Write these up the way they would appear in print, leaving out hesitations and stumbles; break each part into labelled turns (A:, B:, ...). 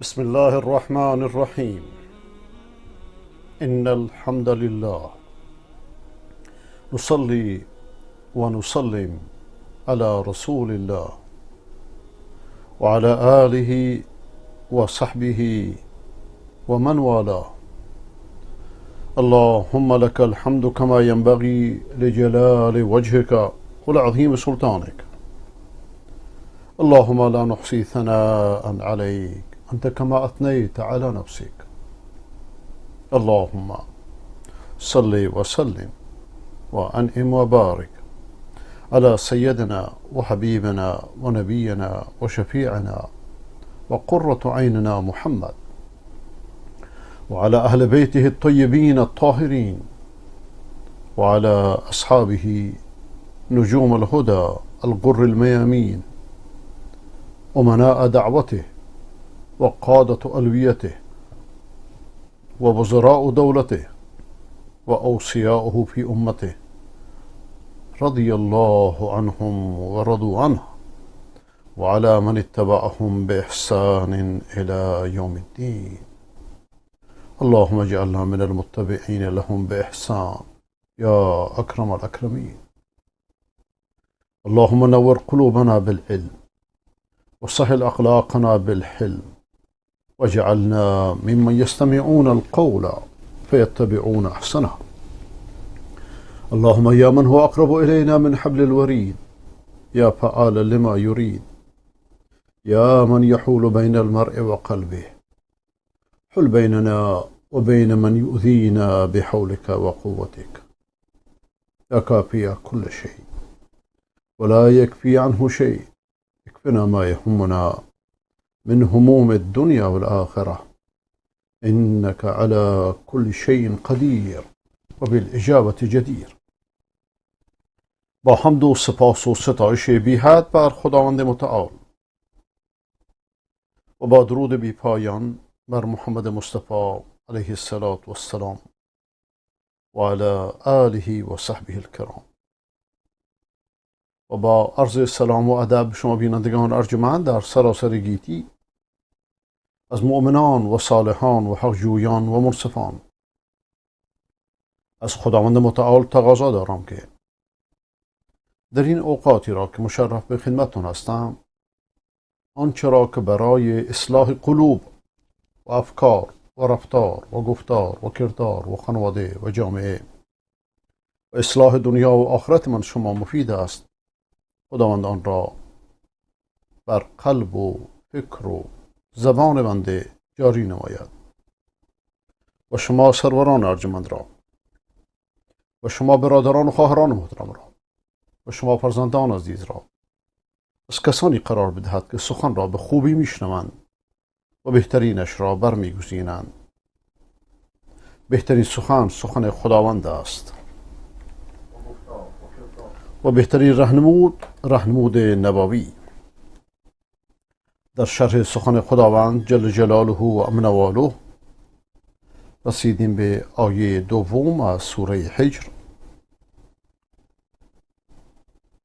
A: بسم الله الرحمن الرحیم. ان الحمد لله نصلي ونسلم على رسول الله وعلى آله وصحبه ومن والاه. اللهم لك الحمد كما ينبغي لجلال وجهك ولعظيم سلطانك. اللهم لا نحصي ثناء عليك، أنت كما أثنيت على نفسك. اللهم صل وسلم وأنعم وبارك على سيدنا وحبيبنا ونبينا وشفيعنا وقرة عيننا محمد، وعلى أهل بيته الطيبين الطاهرين، وعلى أصحابه نجوم الهدى الغر الميامين، أمناء دعوته وقادة ألويته ووزراء دولته وأوصياؤه في أمته، رضي الله عنهم ورضوا عنه، وعلى من اتبعهم بإحسان إلى يوم الدين. اللهم اجعلنا من المتبعين لهم بإحسان يا أكرم الأكرمين. اللهم نور قلوبنا بالعلم، وسهل أخلاقنا بالحلم، واجعلنا ممن يستمعون القول فيتبعون أحسنه. اللهم يا من هو أقرب إلينا من حبل الوريد، يا فعال لما يريد، يا من يحول بين المرء وقلبه، حل بيننا وبين من يؤذينا بحولك وقوتك، يا كافي كل شيء ولا يكفي عنه شيء، اكفنا ما يهمنا من هموم الدنيا والآخرة، إنك على كل شيء قدير وبالإجابة جدیر. با حمد و سپاس و ستایش بی حد بر خداوند متعال و با درود بی پایان بر محمد مصطفی علیه الصلاة والسلام و علی آله و صحبه الکرام، و با عرض سلام و ادب شما بینندگان ارجمند در سراسر گیتی، از مؤمنان و صالحان و حقجویان و منصفان، از خداوند متعال تقاضا دارم که در این اوقاتی را که مشرف به خدمتتون هستم، آنچه را که برای اصلاح قلوب و افکار و رفتار و گفتار و کردار و خانواده و جامعه و اصلاح دنیا و آخرت من شما مفید است، خداوند آن را بر قلب و فکر و زبان بنده جاری نماید و شما سروران ارجمند را و شما برادران و خواهران محترم را و شما فرزندان عزیز را از کسانی قرار بدهد که سخن را به خوبی میشنوند و بهترینش را برمیگزینند. بهترین سخن سخن خداوند است و بهترین رهنمود رهنمود نبوی. در شرح سخن خداوند جل جلاله و امن واله رسیدیم به آیه دوم از سوره حجر.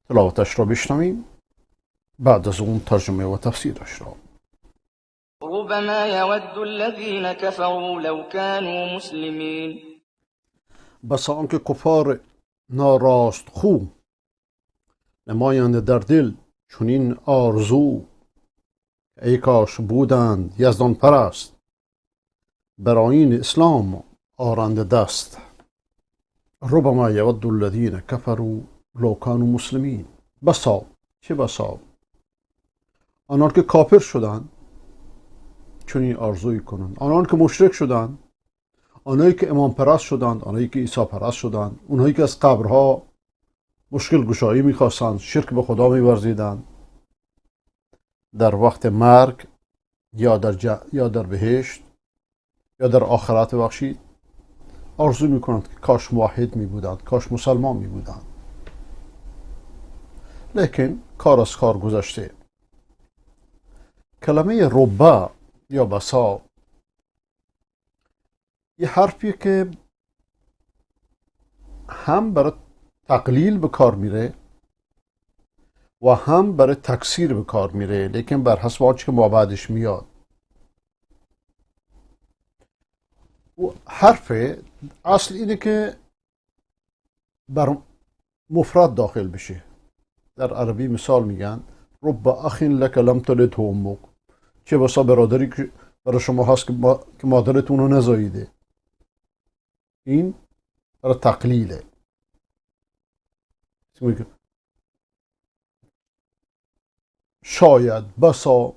A: تلاوتش را بشنویم، بعد از اون ترجمه و تفسیرش را.
B: ربما یود الذین كفروا لو كانوا مسلمین.
A: بسا آنکه کفار ناراست خو نمایند در دل چنین آرزو، ای کاش بودند یزدان پرست، بر آیین اسلام آرند دست. ربما یود الذین كفروا لو كانوا مسلمین. بسا چه بسا آنان که کافر شدند چنین آرزویی کنند، آنان که مشرک شدند، آنایی که امام پرست شدند، آنایی که عیسی پرست شدند، اونایی که از قبرها مشکل گشایی میخواستند، شرک به خدا میورزیدند، در وقت مرگ یا در بهشت یا در آخرت بخشید آرزو میکنند که کاش موحد میبودند، کاش مسلمان میبودند. لیکن کار از کار گذشته. کلمه ربا یا بسا یه حرفیه که هم برای تقلیل به کار میره و هم برای تکثیر به کار میره، لیکن بر حسب آنچه که ما بعدش میاد. حرف اصل اینه که بر مفرد داخل بشه. در عربی مثال میگن رب اخ لک لم تلده امک، چه بسا برادری که برای شما هست که مادرتون رو نزاییده. این برای تقلیله. شاید بسا،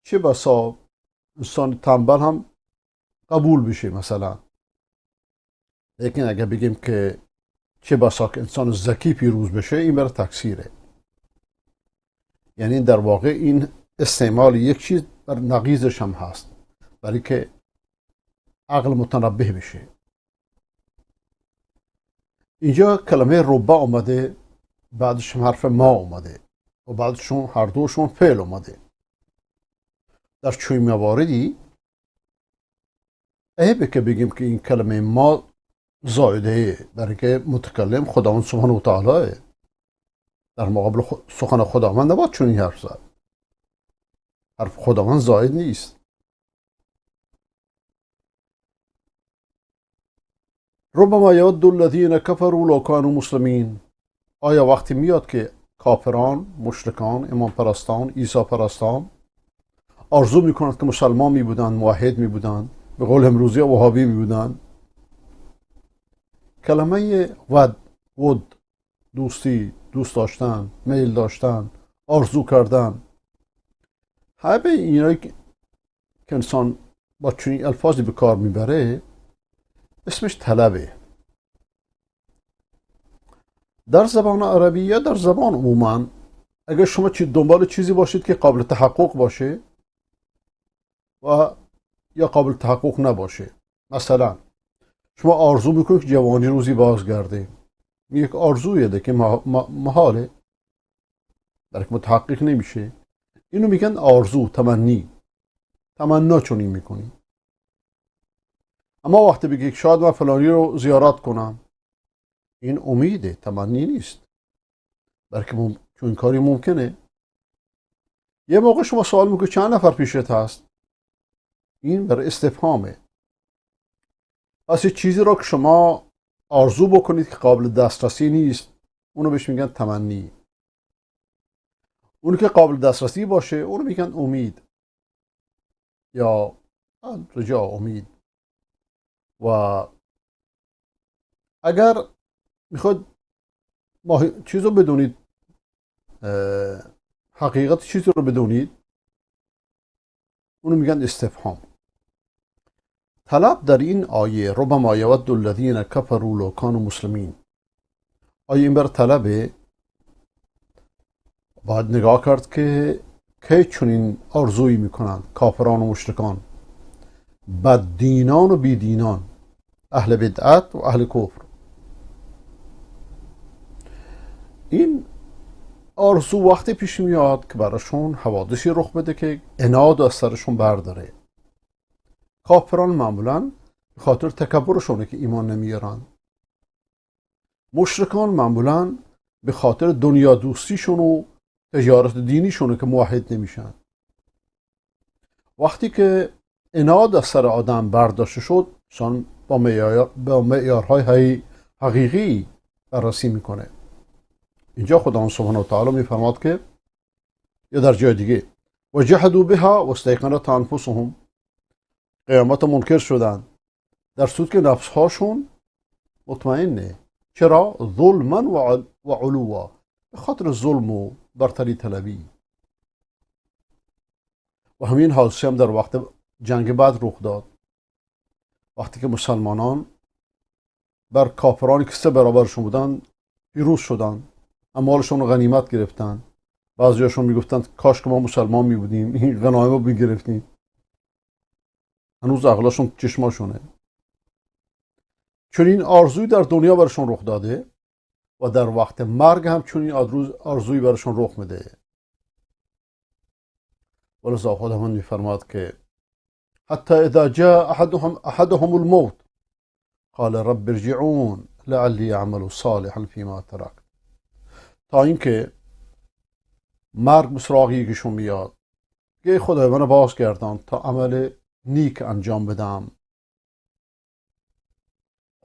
A: چه بسا انسان تنبل هم قبول بشه مثلا. لیکن اگر بگیم که چه بسا که انسان ذکی پیروز بشه، این برای تکثیره. یعنی در واقع این استعمال یک چیز بر نقیضش هم هست، برای که عقل متنبه بشه. اینجا کلمه ربا آمده، بعدش هم حرف ما آمده و بعدشون هر دوشون فعل آمده. در چنین مواردی عیبه که بگیم که این کلمه ما زایده، برای که متکلم خداوند سبحانه و تعالی، در مقابل سخن خداوند نباید چنین حرف زد. حرف خداوند زاید نیست. ربما یود الذین کفروا لو کانوا مسلمین. آیا وقتی میاد که کافران، مشرکان، امام پرستان، عیسی پرستان آرزو میکنند که مسلمان میبودند، موحد میبودند، به قول امروزی وهابی میبودند، کلمه ود، ود، دوستی، دوست داشتن، میل داشتن، آرزو کردن، همه اینایی که انسان با چنین الفاظی به کار میبره اسمش طلبه. در زبان عربی یا در زبان عموما اگر شما دنبال چیزی باشید که قابل تحقق باشه و یا قابل تحقق نباشه، مثلا شما آرزو میکنید که جوانی روزی بازگرده، یک آرزویه که محاله، برای که متحقق نمیشه. اینو میگن آرزو، تمنی، تمنا چنین میکنی. اما وقتی بگی شاید من فلانی رو زیارت کنم، این امیده، تمنی نیست، بلکه چون کاری ممکنه. یه موقع شما سوال میکنی چند نفر پیشت هست، این برای استفهامه. پس یه چیزی رو که شما آرزو بکنید که قابل دسترسی نیست، اونو بهش میگن تمنی. اونو که قابل دسترسی باشه اونو میگن امید یا رجا، امید. و اگر میخواد چیز رو بدونید، حقیقت چیز رو بدونید، اونو میگن استفهام. طلب در این آیه ربما یود الذین کفروا لو کانوا مسلمین، آیه این بر طلبه. باید نگاه کرد که کی چنین آرزویی میکنند کافران و مشرکان، بددینان و بیدینان، اهل بدعت و اهل کفر. این آرزو وقتی پیش میاد که براشون حوادثی رخ بده که عناد از سرشون برداره. کافران معمولا به خاطر تکبرشونه که ایمان نمیارن. مشرکان معمولا به خاطر دنیا دوستیشون و تجارت دینیشونه که موحد نمیشن. وقتی که عناد از سر آدم برداشته شد، انسان با معیارهای حقیقی بررسی میکنه. اینجا خدا سبحانه و تعالی میفرماد که یا در جای دیگه و جحدوا بها واستیقنتها انفسهم، قیامت منکر شدن در صورت که نفس هاشون مطمئنه. چرا؟ ظلما و علوا، به خاطر ظلم و برتری طلبی. و همین حادثه هم در وقت جنگ بعد رخ داد، وقتی که مسلمانان بر کافرانی که 3 برابرشون بودن پیروز شدن، اموالشون رو غنیمت گرفتن. بعضیاشون میگفتن کاش که ما مسلمان میبودیم این غنایم رو میگرفتیم. هنوز عقلاشون چشماشونه. چون این آرزوی در دنیا برشون رخ داده و در وقت مرگ هم چون این آرزوی برشون رخ میده. ولذا خداوند میفرماد که حتی اذا جاء احدهم الموت قال رب ارجعون لعلی اعمل صالحا فيما تركت. تا اینکه مرگ به سراغ یکیشون میاد، گه خدای منو باز گردان تا عمل نیک انجام بدم.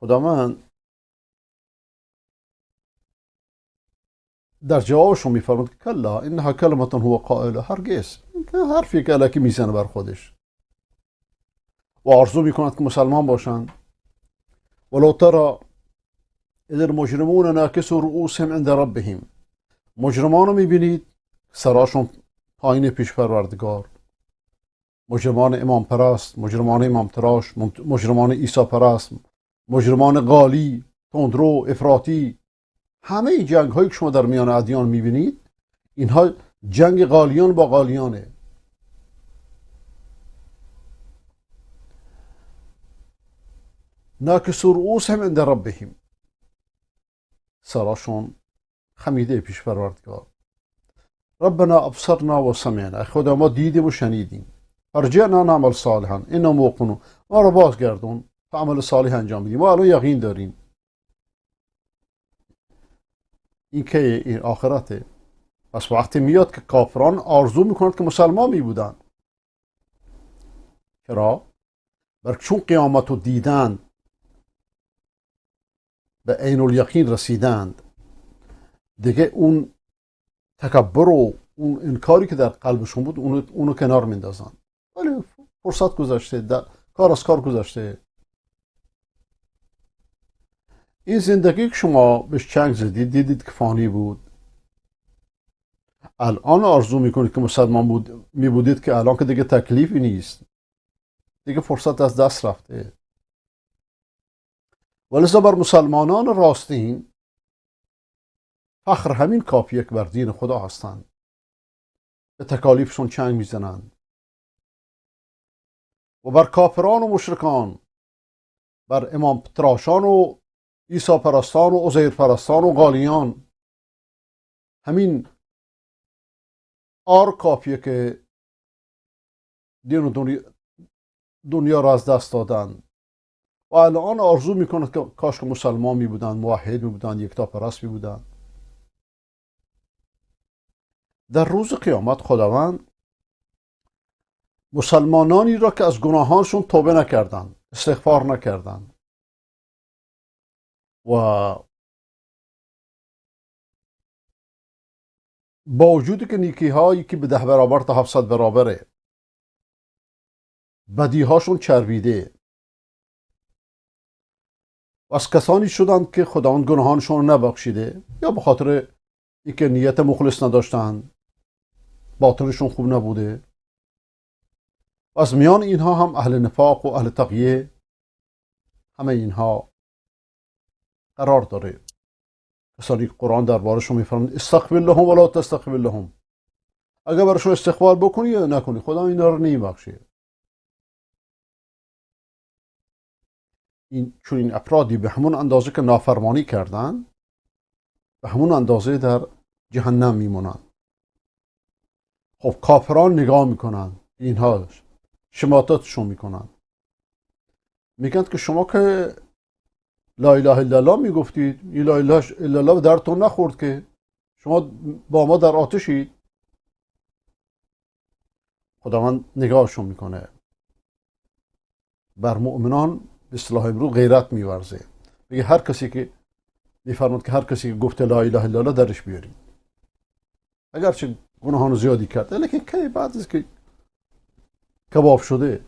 A: خداوند در جوابشون میفرماد که کلا انها کلمة هو قائلها، هرگز، حرفی که الکی میزنه بر خودش و آرزو میکند که مسلمان باشند. ولو ترى اذ المجرمون ناکسوا رؤوسهم عند ربهم، مجرمان رو میبینید سراشون پایین پیش پروردگار، مجرمان امام پرست، مجرمان امام تراش، مجرمان عیسی پرست، مجرمان غالی، تندرو، افراطی، همه جنگ هایی که شما در میان ادیان میبینید اینها جنگ غالیان با غالیانه. ناکسوا رؤوسهم عند ربهم، سراشون خمیده پیش پروردگار. ربنا ابصرنا و سمعنا، خدا ما دیدیم و شنیدیم. ارجعنا نعمل صالحا انا موقنون، ما رو بازگردون تا عمل صالح انجام بدیم، ما الان یقین داریم. این که این آخرته. پس وقتی میاد که کافران آرزو میکنند که مسلمان میبودن. چرا؟ بلکه چون قیامت رو دیدند، به عین الیقین رسیدند، دیگه اون تکبر و اون انکاری که در قلبشون بود اونو کنار میندازن. ولی فرصت گذشته، کار از کار گذشته. این زندگی که شما بهش چنگ زدید، دیدید که فانی بود. الان آرزو میکنید که مسلمان بود میبودید که الان که دیگه تکلیفی نیست، دیگه فرصت از دست رفته. ولذا بر مسلمانان راستین فخر همین کافیه که بر دین خدا هستند، به تکالیفشون چنگ میزنند. و بر کافران و مشرکان، بر امام تراشان و عیسی پرستان و عزیر پرستان و غالیان، همین آر کافیه که دین و دنیا را از دست دادن. و الان آرزو میکنند که کاش که مسلمان میبودند، موحد میبودند، یکتا پرست میبودند. در روز قیامت خداوند مسلمانانی را که از گناهانشون توبه نکردند، استغفار نکردند و با وجودی که نیکی هایی که به 10 برابر تا 700 برابره، بدیهاشون چربیده، و از کسانی شدند که خداوند گناهانشون رو نبخشیده، یا به خاطر اینکه نیت مخلص نداشتند، باطنشون خوب نبوده. و از میان اینها هم اهل نفاق و اهل تقیه، همه اینها قرار داره. کسانی که قرآن دربارشون میفرماید استغفر لهم ولا تستغفر لهم، اگر براشون استغفار بکنی یا نکنی خدا اینا رو نمیبخشه. این چون این افرادی به همون اندازه که نافرمانی کردن، به همون اندازه در جهنم میمونن. خب کافران نگاه میکنن، اینها شماتتشون میکنن، میگن که شما که لا اله الا الله میگفتید، این لا اله الا الله درتون نخورد که شما با ما در آتشید. خداوند نگاهشون میکنه، بر مؤمنان به اصطلاح امروز غیرت میورزه، میگه هر کسی که میفرماد که هر کسی که گفته لا اله الا الله درش بیارید، اگرچه گناهان زیادی کرده، لیکن کی بعد از که کباب شده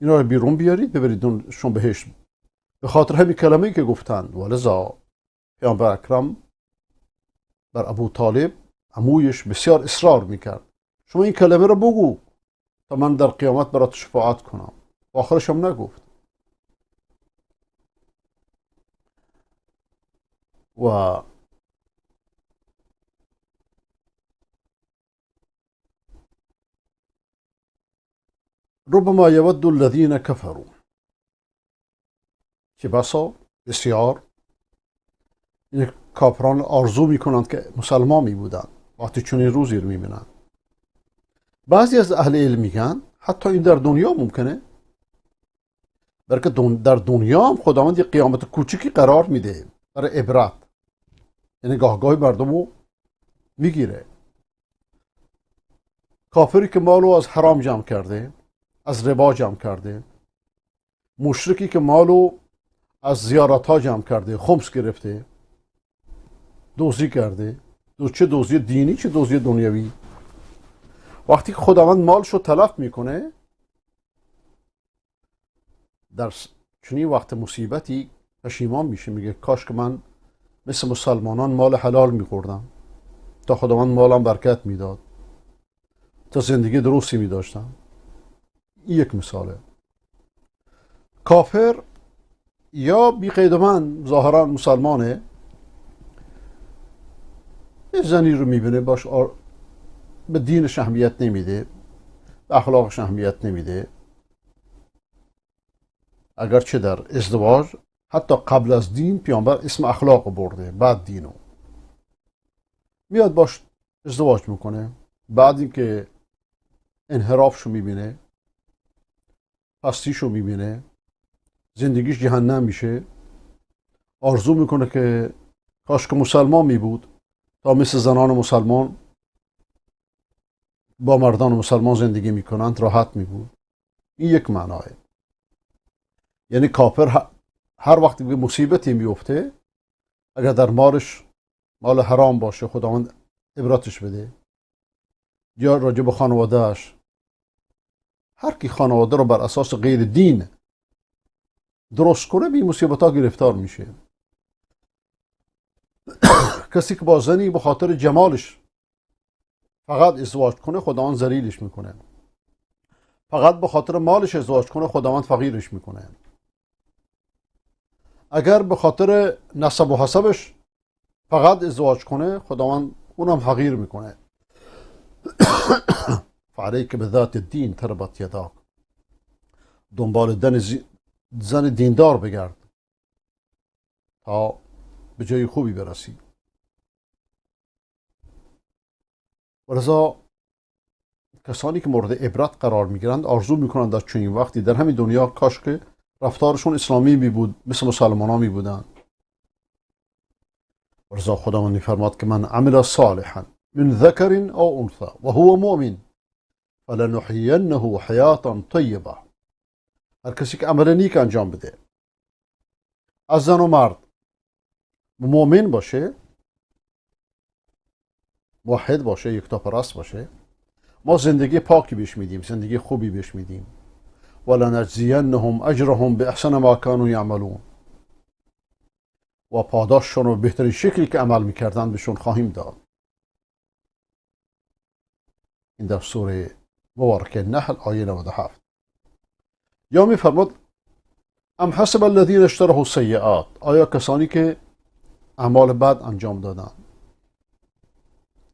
A: اینا رو بیرون بیارید، ببرید شون بهشت، به خاطر همین کلمه‌ای که گفتند. ولذا پیامبر اکرم بر ابو طالب عمویش بسیار اصرار میکرد شما این کلمه رو بگو تا من در قیامت برات شفاعت کنم. آخرش هم نگفت. و ربما یود الذین کفروا، که بسا بسیار این کافران آرزو میکنند که مسلمان میبودند وقتی چنین روزی رو میبینند. بعضی از اهل علم میگن حتی این در دنیا ممکنه، بلکه در دنیا هم خداوند یه قیامت کوچیکی قرار میده برای عبرت، یعنی گاه گاهی مردم رو میگیره. کافری که مالو از حرام جمع کرده، از ربا جمع کرده، مشرکی که مالو از زیارت ها جمع کرده، خمس گرفته، دزدی کرده، چه دزدی دینی چه دزدی دنیوی، وقتی که خداوند مالشو تلف میکنه در چنین وقت مصیبتی پشیمان میشه، میگه کاش که من مثل مسلمانان مال حلال میخوردم تا خداوند مالم برکت میداد، تا زندگی درستی میداشتم. این یک مثاله. کافر یا بی قید و بند ظاهرا مسلمانه، یه زنی رو میبینه باش به دینش اهمیت نمیده، به اخلاقش اهمیت نمیده، اگرچه در ازدواج حتی قبل از دین پیامبر اسم اخلاق برده، بعد دینو میاد باش ازدواج میکنه، بعد اینکه انحرافشو میبینه، پستیشو میبینه، زندگیش جهنم میشه، آرزو میکنه که کاش که مسلمان میبود تا مثل زنان مسلمان با مردان مسلمان زندگی میکنند راحت میبود. این یک معناه. یعنی کافر هر وقتی به مصیبتی میفته، اگر در مالش مال حرام باشه خداوند عبرتش بده، یا راجع به خانوادهش، هر کی خانواده رو بر اساس غیر دین درست کنه به مصیبت ها گرفتار میشه. کسی که با زنی به خاطر جمالش فقط ازدواج کنه خداوند ذلیلش میکنه، فقط به خاطر مالش ازدواج کنه خداوند فقیرش میکنه، اگر به خاطر نسب و حسبش فقط ازدواج کنه خداوند اونم حقیر میکنه. فعلیک بذات الدین تربت یداک، دنبال زن دیندار بگرد تا به جای خوبی برسی. ولذا کسانی که مورد عبرت قرار میگیرند آرزو میکنند در چنین وقتی در همین دنیا کاش که رفتارشون اسلامی می بود، مثل مسلمان ها می بودند. ولذا خداوند میفرماد که من عمل صالحا من ذکر او انثى و هو مؤمن فلنحینه حیاتا طیبه. هر کسی که عمل نیک انجام بده، از زن و مرد، مؤمن باشه، موحد باشه، یکتاپرست باشه، ما زندگی پاکی بهش میدیم، زندگی خوبی بهش میدیم. ولنجزینهم اجرهم باحسن ما كانوا یعملون، و پاداششون رو به بهترین شکلی که عمل میکردن بهشون خواهیم داد. این در سوره مبارکه نحل آیه 97. یا میفرماد ام حسب الذین اشتروا السیئات، آیا کسانی که اعمال بد انجام دادن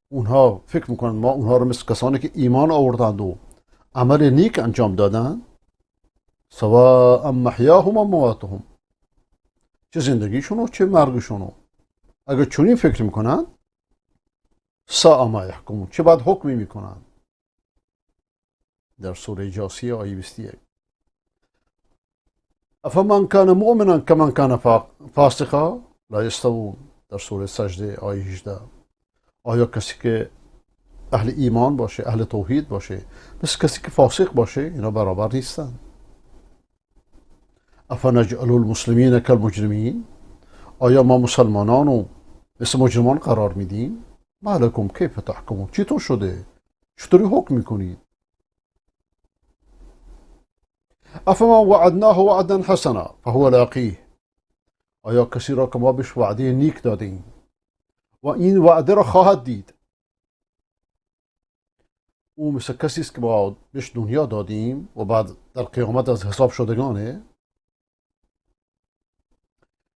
A: اونها فکر میکنن ما اونها رو مثل کسانی که ایمان آوردند و عمل نیک انجام دادن، سواء محیاهم و مماتهم، چه زندگیشون و چه مرگشون، اگر چنین فکر میکنن ساء ما یحکمون، چه بد حکمی میکنن. در سوره جاسیه آیه 21. افمن کان مؤمنا کمن کان فاسقا لا یستوون، در سوره سجده آیه 18. آیا کسی که اهل ایمان باشه، اهل توحید باشه، مثل کسی که فاسق باشه، اینا برابر نیستن. افنجعل المسلمین کالمجرمین، آیا ما مسلمانانو مثل مجرمان قرار میدیم؟ ما لکم کیف تحکمون، چطور شده؟ چطوری حکم میکنید؟ افمن وعدناه وعدا حسنا فهو لاقیه، آیا کسی را که ما بهش وعده نیک دادیم و این وعده را خواهد دید، او مثل کسی است که ما بهش دنیا دادیم و بعد در قیامت از حساب شدگانه؟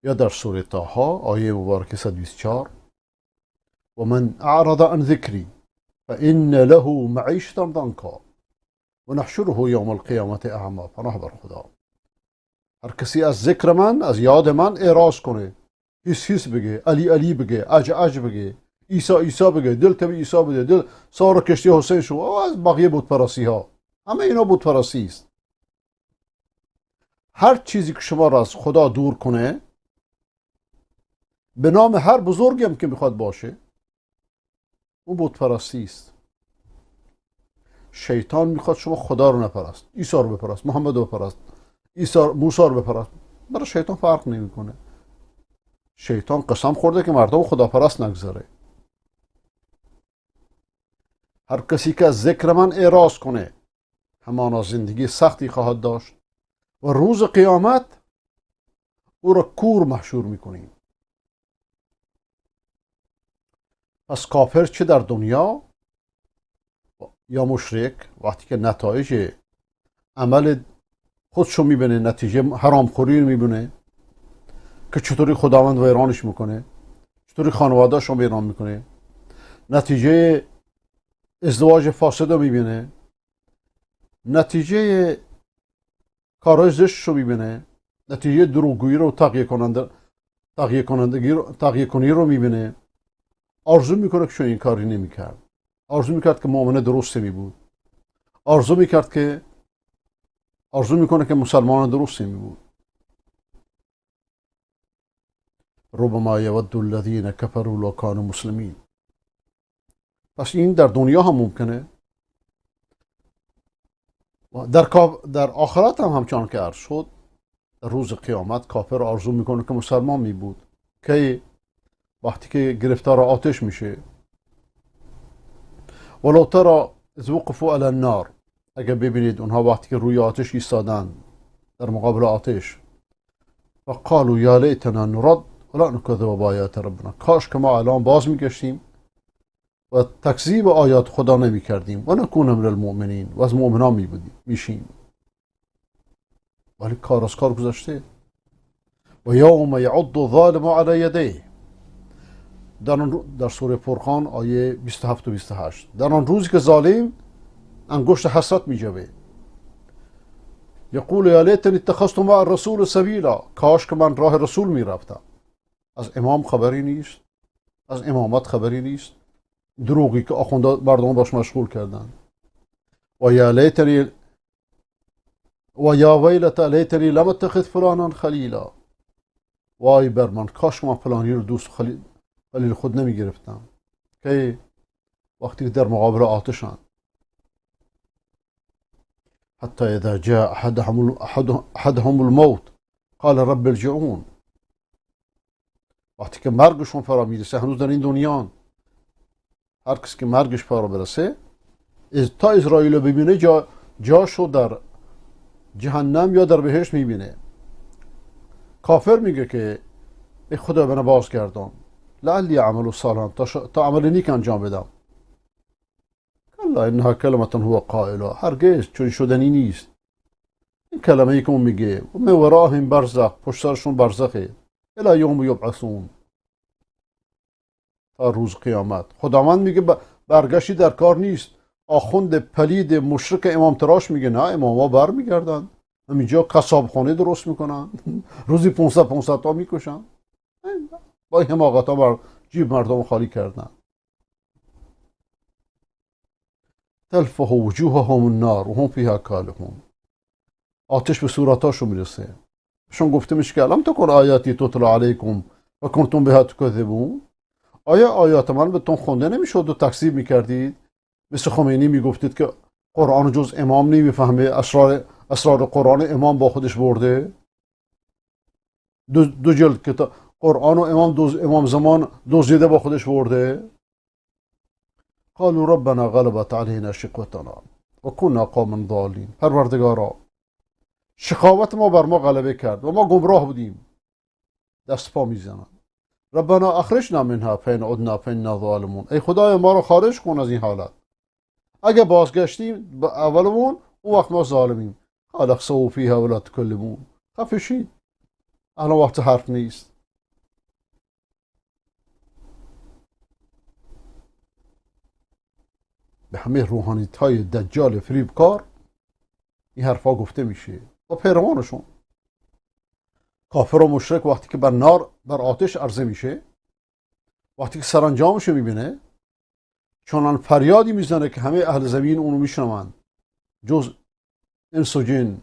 A: یا در سوره طه آیه مبارکه 124، و من اعرض عن ذکری فإن له معیشة ضنکا و نحشره یوم القیامة اعمی. پناه بر خدا. هر کسی از ذکر من، از یاد من اعراض کنه، هیس هیس بگه، علی علی بگه، اج اج بگه، عیسی عیسی بگه، دل تبی عیسی بده، دل سارا کشتی حسین شو، از بقیه بت پرستی ها، همه اینا بت پرستی است. هر چیزی که شما را از خدا دور کنه، به نام هر بزرگی هم که میخواد باشه، اون بت پرستی است. شیطان میخواد شما خدا رو نپرست، عیسی رو بپرست، محمد رو بپرست، عیسی موسی رو بپرست. برای شیطان فرق نمیکنه. شیطان قسم خورده که مردم خداپرست نگذاره. هر کسی که از ذکر من اعراض کنه همانا زندگی سختی خواهد داشت و روز قیامت او را کور محشور میکنیم. پس کافر چه در دنیا یا مشرک وقتی که نتایج عمل خودشو میبینه، نتیجه حرامخوری رو میبینه که چطوری خداوند ویرانش میکنه، چطوری خانواده‌اش رو ویران میکنه، نتیجه ازدواج فاسد رو میبینه، نتیجه کارهای زشت رو میبینه، نتیجه دروغگویی رو، تقیه کنی رو میبینه، آرزو میکنه که چون این کاری نمیکرد، آرزو میکرد که مؤمن درستی میبود، آرزو میکنه که مسلمان درستی میبود. ربما یود الذین کفروا لو کانوا مسلمین. پس این در دنیا هم ممکنه، در آخرت هم همچنان که عرض شد، در روز قیامت کافر آرزو میکنه که مسلمان میبود، که وقتی که گرفتار آتش میشه. ولو ترى اذ وقفوا علی النار، اگر ببینید اونها وقتی که روی آتش ایستادن در مقابل آتش، و قالوا یا لیتنا نرد ولا نکذب بآیات ربنا، کاش که ما الان باز میگشتیم و تکذیب آیات خدا نمیکردیم، و نکون من المؤمنین، و از مؤمنان میبودیم میشیم. ولی کار از کار گذشته. و یوم یعض الظالم علی یدیه، در سوره فرقان آیه 27 و 28، در آن روزی که ظالم انگشت حسرت میجوه، یقول یا لیتنی اتخذت مع الرسول سبیلا، کاش که من راه رسول میرفتم. از امام خبری نیست، از امامت خبری نیست، دروغی که آخونده مردم باش مشغول کردن. و یا لیتنی و یا ویلتا لیتنی لم اتخذ فلانا خلیلا، وای بر من کاش من فلانی رو دوست خلیل خود نمی گرفتم. که وقتی در مقابل آتشان، حتی اذا جاء احدهم الموت قال رب ارجعون، وقتی که مرگشون فرا میرسه، هنوز در این دنیان، هر کسی که مرگش فرا برسه تا اسرائیل رو ببینه جاشو در جهنم یا در بهشت میبینه. کافر میگه که ای خدا منو بازگردان، لعلی عمل صالحا، تا عمل نیک انجام بدم. کلا انها کلمة هو قائلها، هرگز چون شدنی نیست. این کلمه ای که اون میگه، و من وراهم برزخ، پشت سرشون برزخه، الی یوم یبعثون، تا روز قیامت. خداوند میگه برگشتی در کار نیست. آخوند پلید مشرک امام تراش میگه نه، اماما بر میگردن، همینجا قصابخانه درست میکنن، روزی 500 تا میکشن، با این حماقت ها بر جیب مردم خالی کردن. تلفح وجوههم النار و هم فیها کالحون، آتش به صورتاشون میرسه. بهشون گفته میشه که الم تکن آیاتی تتلی علیکم و کنتم بها تکذبون، آیا آیات من بهتون خونده نمیشد و تکذیب میکردید؟ مثل خمینی میگفتید که قرآن جز امام نمیفهمه، اسرار قرآن امام با خودش برده، دو جلد کتاب قرآن و امام زمان دزدیده با خودش برده. قالوا ربنا غلبت علینا شقوتنا و کنا قوما ضالین، پروردگارا شقاوت ما بر ما غلبه کرد و ما گمراه بودیم. دست پا میزنن. ربنا اخرجنا منها فإن عدنا فإنا ظالمون، ای خدای ما رو خارج کن از این حالت، اگه بازگشتیم به اولمون اون وقت ما ظالمیم. قال اخسئوا فیها ولا تکلمون، خفه شید، الان وقت حرف نیست. به همه روحانیت های دجال فریبکار این حرفا گفته میشه و پیروانشون. کافر و مشرک وقتی که بر نار، بر آتش عرضه میشه، وقتی که سرانجامشو میبینه، چنان فریادی میزنه که همه اهل زمین اونو میشنوند جز انس و جن.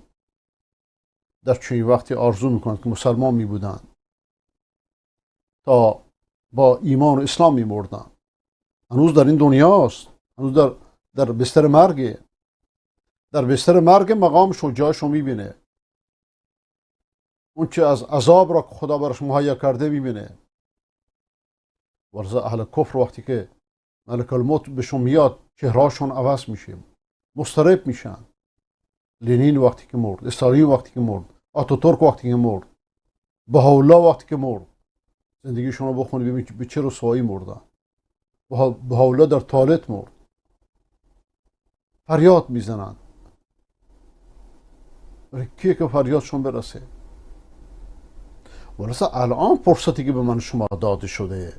A: در چنین وقتی آرزو میکنند که مسلمان میبودند تا با ایمان و اسلام میمردن. هنوز در این دنیاست، هنوز در بستر مرگه. در بستر مرگ مقامش و جایش رو میبینه، اون چه از عذاب را که خدا براش مهیا کرده میبینه. ورزه اهل کفر وقتی که ملک الموت بهشون میاد چهرهاشون عوض میشه، مضطرب میشن. لنین وقتی که مرد، استالین وقتی که مرد، آتاتورک وقتی که مرد، بهاءالله وقتی که مرد، زندگیشون رو بخونید ببینید به چه رسوایی مردن. بهاءالله در توالت مرد. فریاد میزنن، ولی کیه که فریادشون برسه؟ ولسه الان فرصتی که به من شما داده شده،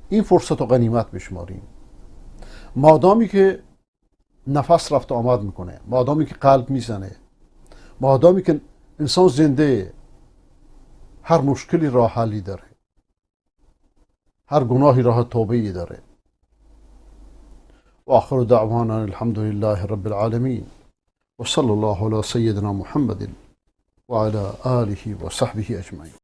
A: این فرصت رو غنیمت بشماریم. مادامی که نفس رفت آمد میکنه، مادامی که قلب میزنه، مادامی که انسان زنده، هر مشکلی راه حلی داره، هر گناهی راه توبه‌ای داره. و آخر دعوانا الحمد لله رب العالمین و صلی الله علی سیدنا محمد و علی آله و صحبه اجمعین.